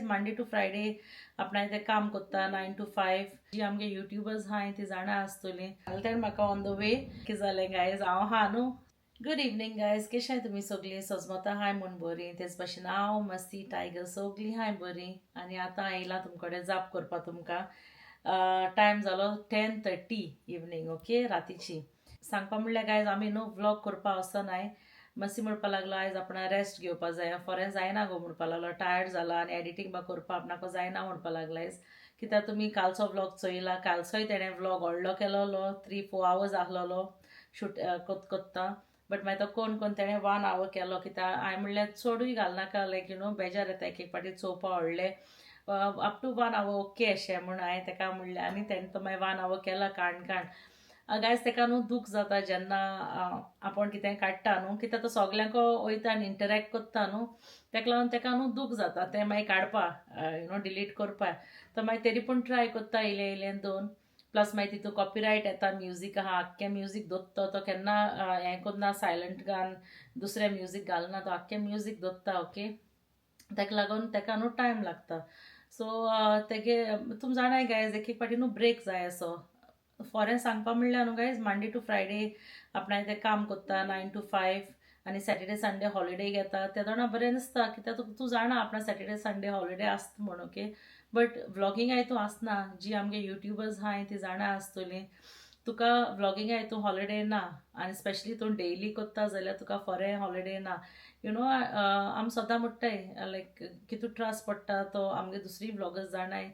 Monday two Friday आपणाय तें काम कोत्ता 9 to 5. जी आमगे युट्यूबर्स आहाय ती जाणा आसतली. तेणें म्हाका ऑन the way. कितें जालें गायज, हांव आहा न्हू. गुड इवनींग गायज, कशें तुमी सगळीं? सजमता हाय म्हूण बरीं. तेच भाशेन हांव, मस्ती, टायगर सगळीं हाय बरीं. आनी आतां येयलां तुमकडे जाप करपा तुमकां. टायम जालो 10:30 इवनींग, ओके, रातीची. सांगपा म्हणल्यार गायज, आमी न्हू व्लॉग करपा वचनाय. मस्ती म्हणपा लागलो, आयज आपणा रेस्ट घेवपा जाय, फोरें जायना गो म्हणपा लागलो. टायर्ड जाला आनी एडिटींग बा करपा आपणाक जायना म्हणपा लागला आयज. कित्याक तुमी कालचो व्लॉग चोयला. कालचोय तेणें व्लॉग व्हडलो केलोलो, 3-4 आवर्स आहलोलो शूट कोत्ता. बट मागीर तो कोण कोण तेणें 1 our केलो. कित्याक हांवें म्हणल्यार चडूय घालनाका, लायक you know बेजार येता एक एक फावटी चोवपा व्हडलें. Up to 1 hour okay अशें म्हूण हांवें तेका म्हणलें आनी तेणें तो मागीर 1 our केला काण काण. गायज, तेका न्हू दूख जाता जेन्ना आपूण कितें काडटा न्हू, कित्याक तो सगल्यांक वयता आनी इंटरॅक्ट करता न्हू. तेका लागून तेका न्हू दूख जाता तें मागीर काडपा, you know delete करपा. तो मागीर तरी पूण ट्राय करता इलें इलें दोन. प्लस मागीर तितू कॉपिरायट येता, म्युजीक आहा, आख्खें म्युजीक दोत्तो तो. केन्ना हें करना, सायलंट घाल दुसरें म्युजीक घालना, तो आख्खें म्युजीक दोत्ता, ओके. ताका लागून तेका न्हू टायम लागता. सो तेगे तुम जाणाय गायज, एक एक फावटी न्हू ब्रेक जाय असो. फोरें सांगपा म्हणल्यार न्हू गायज, मंडे टू फ्रायडे आपणाय तें काम कोत्ता 9 to 5 आनी सॅटर्डे संडे हॉलिडे घेता. तेदोना बरें दिसता, कित्याक तूं जाणा आपणा सॅटर्डे संडे हॉलिडे आसता म्हूण, ओके. बट व्लॉगिंगा हितून आसना. जी आमगे युट्यूबर्स आहाय ती जाणा आसतली, तुका व्लॉगिंगा हितून हॉलिडे ना. आनी स्पेशली तूं डेली कोत्ता जाल्यार तुका फोरें हॉलिडे ना. You know आमी सदां म्हणटाय, लायक कितू त्रास पडटा तो आमगे दुसरी व्लॉगर्स जाणाय,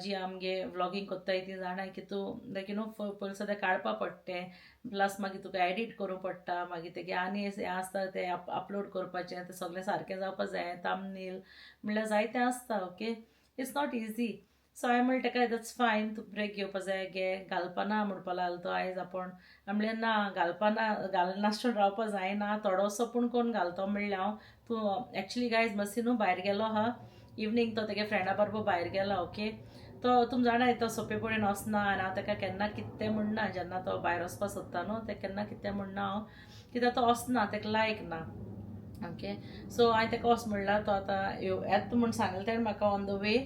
जी आमगे व्लॉगींग कोत्ताय ती जाणाय की तूं लायक you know पयलीं सदां काडपा पडटें, प्लस मागीर तुका एडीट करूंक पडटा, मागीर तेगे आनी हें आसता तें अपलोड करपाचें, तें सगळें सारकें जावपा जाय, थंबनेल म्हणल्यार जायतें आसता, okay. It's not easy. So हांवें म्हणलें तेका, that's fine, तुका ब्रेक घेवपा जाय घे. घालपा ना म्हणपा लागलो तो आयज आपूण. म्हणलें ना, घालपा ना, घालनासतना रावपा जायना, थोडोसो पूण कोण घालतो म्हणलें हांव. तूं एक्चुली गायज, मस्ती न्हू भायर गेलो आहा इवनींग, तो तेगे फ्रेंडा बरोबर भायर गेला, ओके. तो तुम जाणा तो सोंपेपणीन वचना आनी हांव तेका केन्ना कितें म्हणना. जेन्ना तो भायर वचपा सोदता न्हू, तेका केन्ना कितें म्हणना हांव, कित्याक तो वचना, तेका लायक ना, ओके. सो हांवें तेका वच म्हणलां. तो आतां येता म्हूण सांगलें तेणें म्हाका ऑन the way.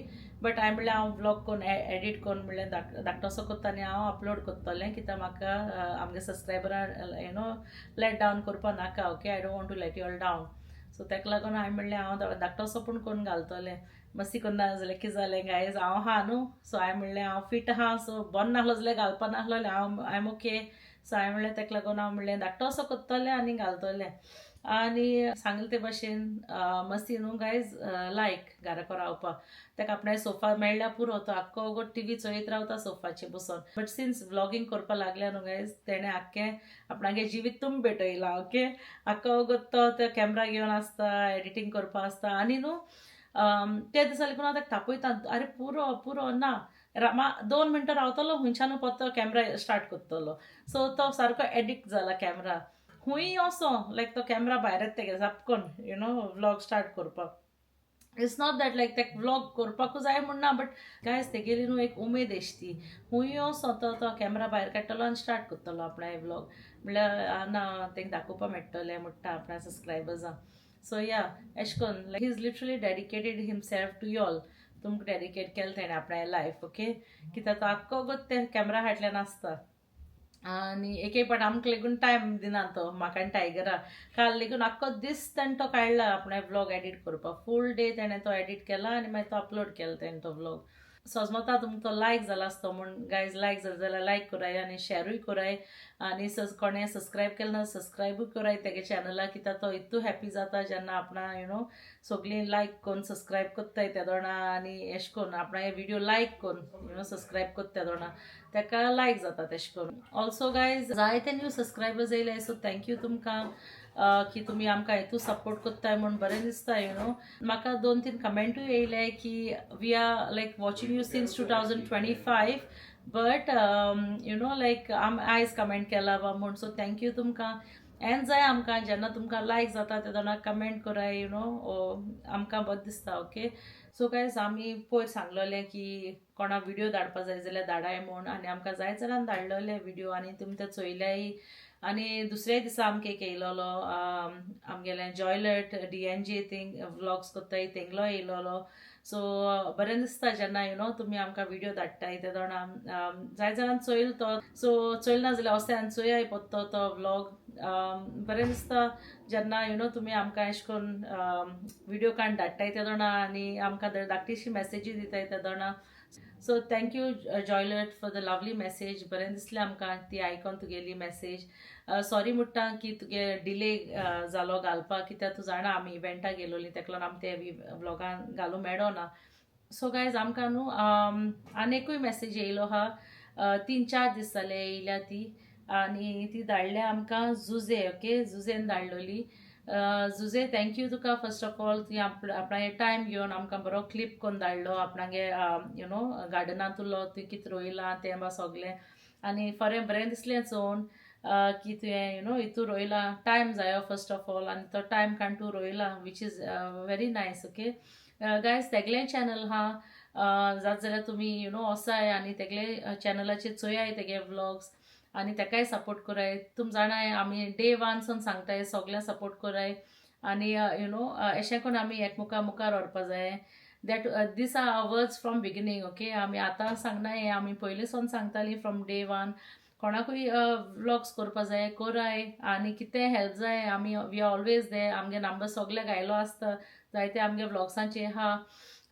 But हांवें म्हणलें, हांव व्लॉग करून एडीट करून म्हणलें धाकटोसो कोत्ता आनी हांव अपलोड करतलें, कित्याक म्हाका आमगे सबस्क्रायबरां you know let down करपा नाका, okay. I don't want to let you all down. So तेका लागून हांवें म्हणलें, हांव धाकटोसो पूण करून घालतलें. मस्ती करना जाल्यार कितें जालें गायज, हांव आहा न्हू. सो हांवें म्हणलें, हांव फिट आहा, सो बरो नासलो जाल्यार घालपा नासलें हांव, I am okay. सो हांवें म्हणलें, तेका लागून हांव म्हणलें धाकटोसो करतलें आनी घालतलें. आनी सांगलें ते भाशेन मस्ती न्हू गायज, लायक घराको रावपाक तेका आपणाय सोफा मेळ्ळ्यार पुरो, तो आख्खो गो टिवी चोयत रावता सोफाचेर बसोन. बट सिन्स व्लॉगींग करपा लागल्या न्हू गायज, तेणें आख्खें आपणागे जिवीत तुम भेटयलां, ओके. आख्खो गो तो ते कॅमरा घेवन आसता, एडिटींग करपा आसता. आनी न्हू ते दिसा लेगून हांव ताका तापयता, अरे पुरो पुरो ना. 2 मिनटां रावतलो, हुंयच्यानू परतो कॅमरा स्टार्ट करतलो. सो तो सारको एडिक्ट जाला कॅमरा. खूंय वचो, लायक तो कॅमरा भायर येता तेगे सापकोन you know vlog start करपाक. It's not that लायक तेका व्लॉग करपाकूच जाय म्हूण ना, बट गायज, तेगेली न्हू एक उमेद आसता ती. खूंय वचो, तो तो कॅमरा भायर काडटलो आनी स्टार्ट करतलो आपणा व्लॉग. म्हणल्यार ना तेंका दाखोवपा मेळटलें म्हणटा आपणा सबस्क्रायबर्सांक. सो या, एशें कोन्न like he is literally dedicated himself to y'all. तुमकां डेडिकेट केलें तेणें आपणा लायफ, ओके. कित्याक तो आख्खो गो ते कॅमरा फाटल्यान आसता आनी एक एक फावट आमकां लेगून टायम दिना तो, म्हाका आनी टायगरा. काल लेगून आख्खो दीस तेणें तो काडला आपणा व्लॉग एडीट करपाक. फूल डे तेणें तो एडीट केला आनी मागीर तो अपलोड केलो तेणें तो व्लॉग. सजमता तुमकां तो लायक जाला आसतो म्हूण. गायज, लायक जालो जाल्यार लायक कराय आनी शेरूय कराय आनी कोणें सबस्क्रायब केलें ना, सबस्क्रायबूय कराय तेगे चॅनलाक, कित्याक तो इतू हॅपी जाता जेन्ना आपणा you know सगळीं लायक करून सबस्क्रायब कोत्ताय तेदोणा. आनी एशें करून आपणा हे व्हिडियो लायक करून you know subscribe कोत्ता तेदोणा तेका लायक जाता तेशें करून. ऑल्सो गायज, जायते न्यू सबस्क्रायबर्स येयले, so thank you तुमकां की तुमी आमकां हितू सपोर्ट कोत्ताय म्हूण बरें दिसता. You know म्हाका दोन तीन कमेंटूय येयले की we are like watching you since 2025, but you know like आम आयज कमेंट केला बा म्हूण. सो thank you तुमकां. एन जाय आमकां जेन्ना तुमकां लायक जाता तेन्ना कमेंट कराय, you know आमकां बरें दिसता, ओके. सो गायज, आमी पयर सांगलेलें की कोणा व्हिडियो धाडपा जाय जाल्यार धाडाय म्हूण आनी आमकां जाय जाणान धाडलेले व्हिडियो आनी तुमी ते चोयल्याय. आनी दुसऱ्या दिसा आमकां एक येयलोलो, आमगेलें जॉयलट डीएनजे थिंग व्लॉग्स कोत्ताय तेंगलो येयलोलो. सो बरें दिसता जेन्ना you know तुमी आमकां व्हिडियो धाडटाय तेदोणा. जाय जाणां चोयल तो, सो चोयल ना जाल्यार वोसाय चोयाय पोत्तो तो व्लॉग. बरें दिसता जेन्ना you know तुमी आमकां एशें कोन्न व्हिडियो काडून धाडटाय तेदोणा आनी आमकां धाकटीशी मॅसेजी दिताय तेदोणा. So thank you Joylet for the lovely message. बरें दिसलें आमकां ती आयकोन तुगेली मॅसेज. सॉरी म्हणटा की तुगे डिले जालो घालपाक, कित्याक तूं जाणा आमी इव्हेंटाक गेलोलीं, तेका लागून आमी ते व्लॉगान घालूंक मेळो ना. सो गायज आमकां न्हू आनिकूय मॅसेज येयलो आहा, 3-4 दीस जाले येयल्या ती, आनी ती धाडल्या आमकां जुजे. ओके, जुजेन धाडलोली. जुजे thank you तुका फर्स्ट ऑफ ऑल, तुवें आपणागे टायम घेवन आमकां बरो क्लिप करून धाडलो आपणागे you know गार्डनांत उरलो तुवें कितें रोयलां तें बा सगलें. आनी बरें बरें दिसलें चोवन की तुवें you know हितू रोयलां, टायम जायो फर्स्ट ऑफ ऑल, आनी तो टायम काडून तूं रोयलां, which is very nice. Okay guys, तेगलें चॅनल आहा, जात जाल्यार तुमी you know वसाय आनी तेगले चॅनलाचेर चोयाय तेगे व्लॉग्स आनी तेकाय सपोर्ट कराय. तुम जाणाय आमी डे वन सून सांगताय सगळ्यांक सपोर्ट कराय आनी you know एशें कोन्न आमी एकमुका मुखार व्हरपा जाय. That these are words from beginning. Okay, आमी आतां सांगना हें, आमी पयलीं सावन सांगतालीं फ्रॉम डे वन. कोणाकूय व्लॉग्स करपा जाय कराय आनी कितें हेल्प जाय आमी we are always there. आमगे नंबर सगळ्याक घायलो आसता, जायते आमगे व्लॉग्सांचे आहा.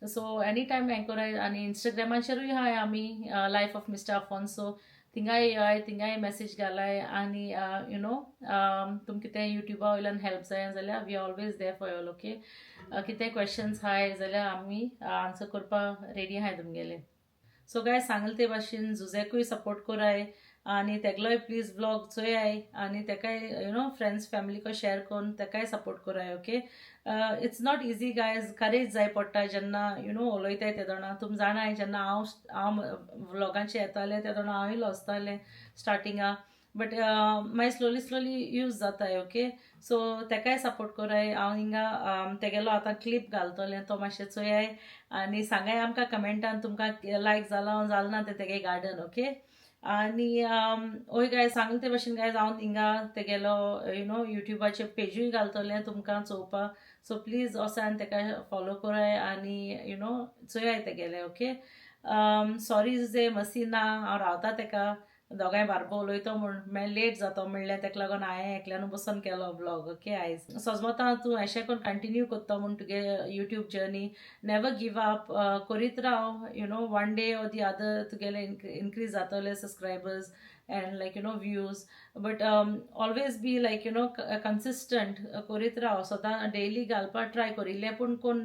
सो एनी टायम हें कराय. आनी इंस्टाग्रामाचेरूय आहाय आमी, लायफ ऑफ मिस्टर आफोन्सो, थिंगाय येयाय, थिंगाय मॅसेज घालाय आनी you know तुमकां कितें युट्युबा वयल्यान हेल्प जाय जाल्यार we are always there for all. Okay, कितें क्वेश्चन्स आहाय जाल्यार आमी आन्सर करपाक रेडी आहाय तुमगेले. सो गायज सांगले ते भाशेन जुजेकूय सपोर्ट कराय आनी तेगलोय प्लीज व्लॉग चोयाय आनी तेकाय you know friends फॅमिलीकूय शेअर करून तेकाय सपोर्ट कराय. Okay, it's not easy guys, courage जाय पडटा जेन्ना you know उलयताय तेदोणा. तुम जाणाय जेन्ना हांव हांव व्लॉगांचेर येतालें तेदोणा हांवूय लजतालें स्टार्टिंगा, बट मागीर स्लोली स्लोली यूज जाताय. ओके, सो तेकाय सपोर्ट कराय. हांव हिंगा तेगेलो आतां क्लिप घालतलें, तो मातशें चोयाय आनी सांगाय आमकां कमेंटान तुमकां लायक जालां जालें ना तें तेगे गार्डन. ओके, आनी ओय गायज सांगले ते भाशेन गायज हांव हिंगा तेगेलो you know युट्युबाचेर पेजूय घालतलें तुमकां चोवपाक. सो प्लीज वचान तेका फॉलो कराय आनी you know चोयाय तेगेलें. ओके, सॉरी जे मसी ना, हांव रावता तेका दोगांय बारबो उलयतो म्हूण मागीर लेट जातो म्हणलें, तेका लागून हांवें एकल्यानू बसून केलो व्लॉग. ओके आयज सोजमता तूं एशें करून कंटिन्यू करता म्हूण तुगे YouTube journey, never give up, करीत राव. You know one day or the other तुगेले इनक्रीज जातले subscribers and like you know views, but always be like you know consistent करीत राव, सदां डेली घालपा ट्राय कर, इल्लें पूण कोण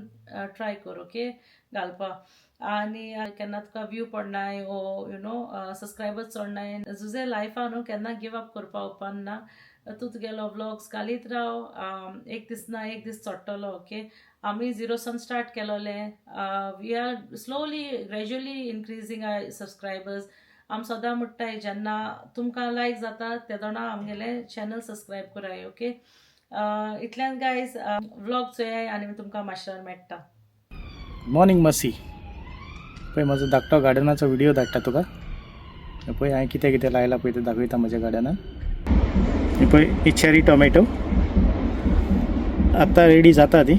ट्राय कर. ओके, घालपा आनी केन्ना तुका व्यू पडनाय ओ you know subscribers चडनाय, तुजे लायफा न्हू केन्ना गिव अप करपा उपकारना. तूं तुगेलो व्लॉग्स घालीत राव, एक दीस ना एक दीस चडटलो. ओके, आमी झिरो सन स्टार्ट केलोलें, we are slowly gradually increasing our subscribers. आमी सदां म्हणटाय जेन्ना तुमकां लायक जाता तेदोणा आमगेलें चॅनल सबस्क्रायब कराय. ओके, इतल्यान गायज व्लॉग चोयाय आनी तुमकां मातशें मेळटा. मॉर्निंग मसी, पळय म्हजो धाकटो गार्डनाचो व्हिडिओ धाडटा तुका. पळय हांवें कितें कितें लायलां पळय तें दाखयता म्हज्या गार्डनान. हे पळय ही चेरी टोमॅटो आत्तां रेडी जाता ती.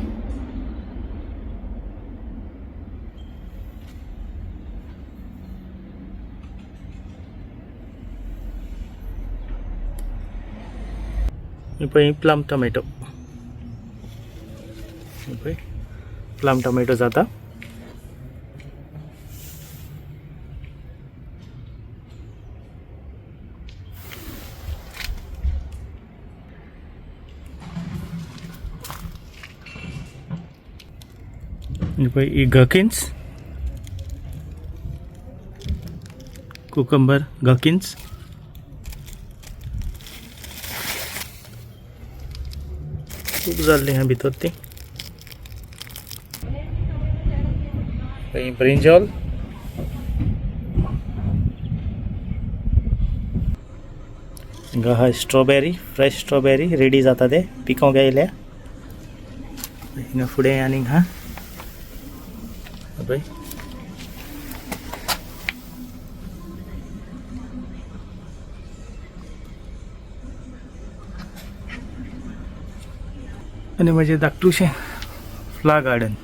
ही पळय प्लम टोमॅटो, ही पळय प्लम टोमॅटो जाता. ही पळय ही गकिन्स, कुकंबर गकिन्स. खूब जाल्ली आहा भितर ती. ब्रिंजॉल, हिंगा आहा स्ट्रॉबेरी, फ्रेश स्ट्रॉबेरी रेडी जाता ते पिकोंक येयल्या. हिंगा फुडें आनीक आहा पळय. आनी म्हजें धाकटुशें फ्लावर गार्डन.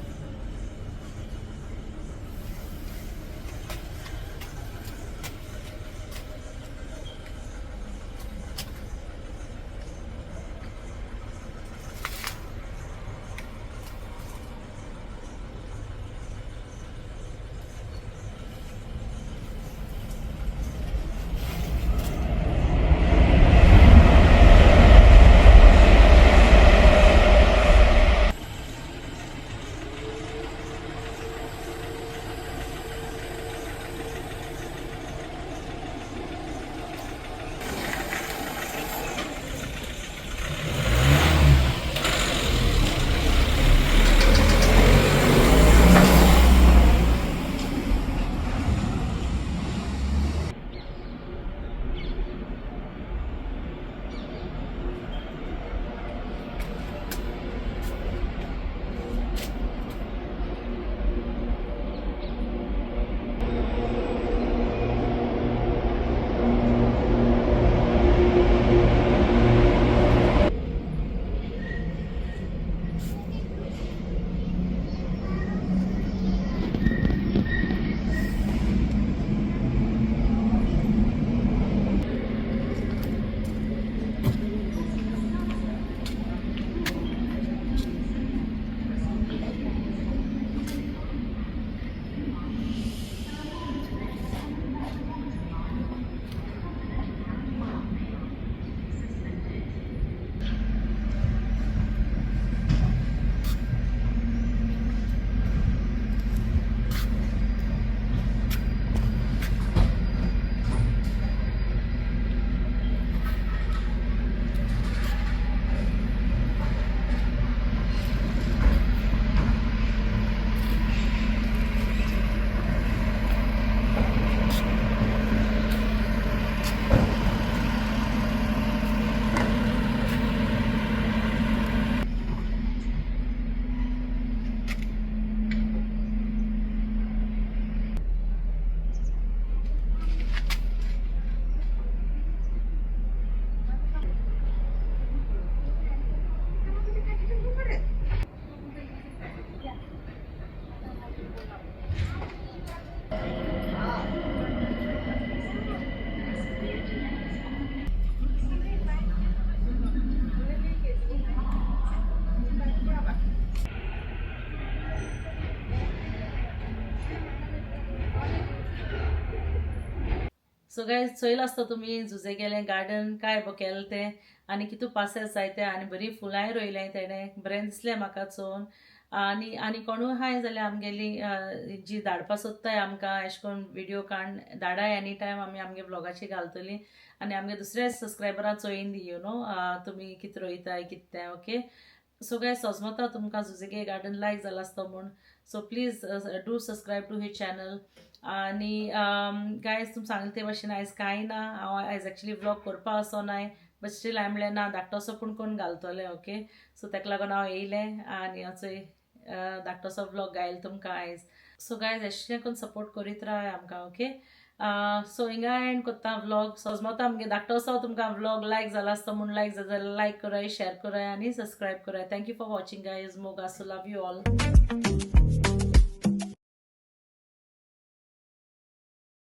सो गायज, चोयलां आसतो तुमी जुजे गेलें गार्डन काय बो केलें तें आनी कितू पासेस जाय तें आनी बरीं फुलांय रोयलें तेणें. बरें दिसलें म्हाका चोवन. आनी आनी कोणूय आहाय जाल्यार आमगेली जी धाडपा सोदताय आमकां एशें कोन्न विडियो काडून धाडाय एनी टायम. आमी आमगे ब्लॉगाचेर घालतलीं आनी आमगे दुसऱ्या सबस्क्रायबरां चोयन दी, you know, तुमी कितें रोयताय कितें तें. ओके, सो गायज, सोजमता तुमकां जुजेगे गार्डन लायक जाला आसतो म्हूण. So please do subscribe to his channel. आनी गायज, तुमी सांगलें ते भाशेन आयज कांय ना. हांव आयज एक्चुली व्लॉग करपा असो नाय, बट स्टील हांवें म्हणलें ना, धाकटोसो पूण कोण घालतलें. ओके, सो ताका लागून हांव येयलें आनी चोय धाकटोसो व्लॉग घायल तुमकां आयज. सो गायज, एशें करून सपोर्ट करीत राव आमकां. ओके, सो हिंगा एंड कोत्ता व्लॉग. सोजमता आमगे धाकटोसो तुमकां व्लॉग लायक जाला आसतो म्हूण. लायक जाता जाल्यार लायक कराय, शेअर कराय आनी सबस्क्रायब कराय. Thank you for watching, guys. मोग आसूं. Love you all.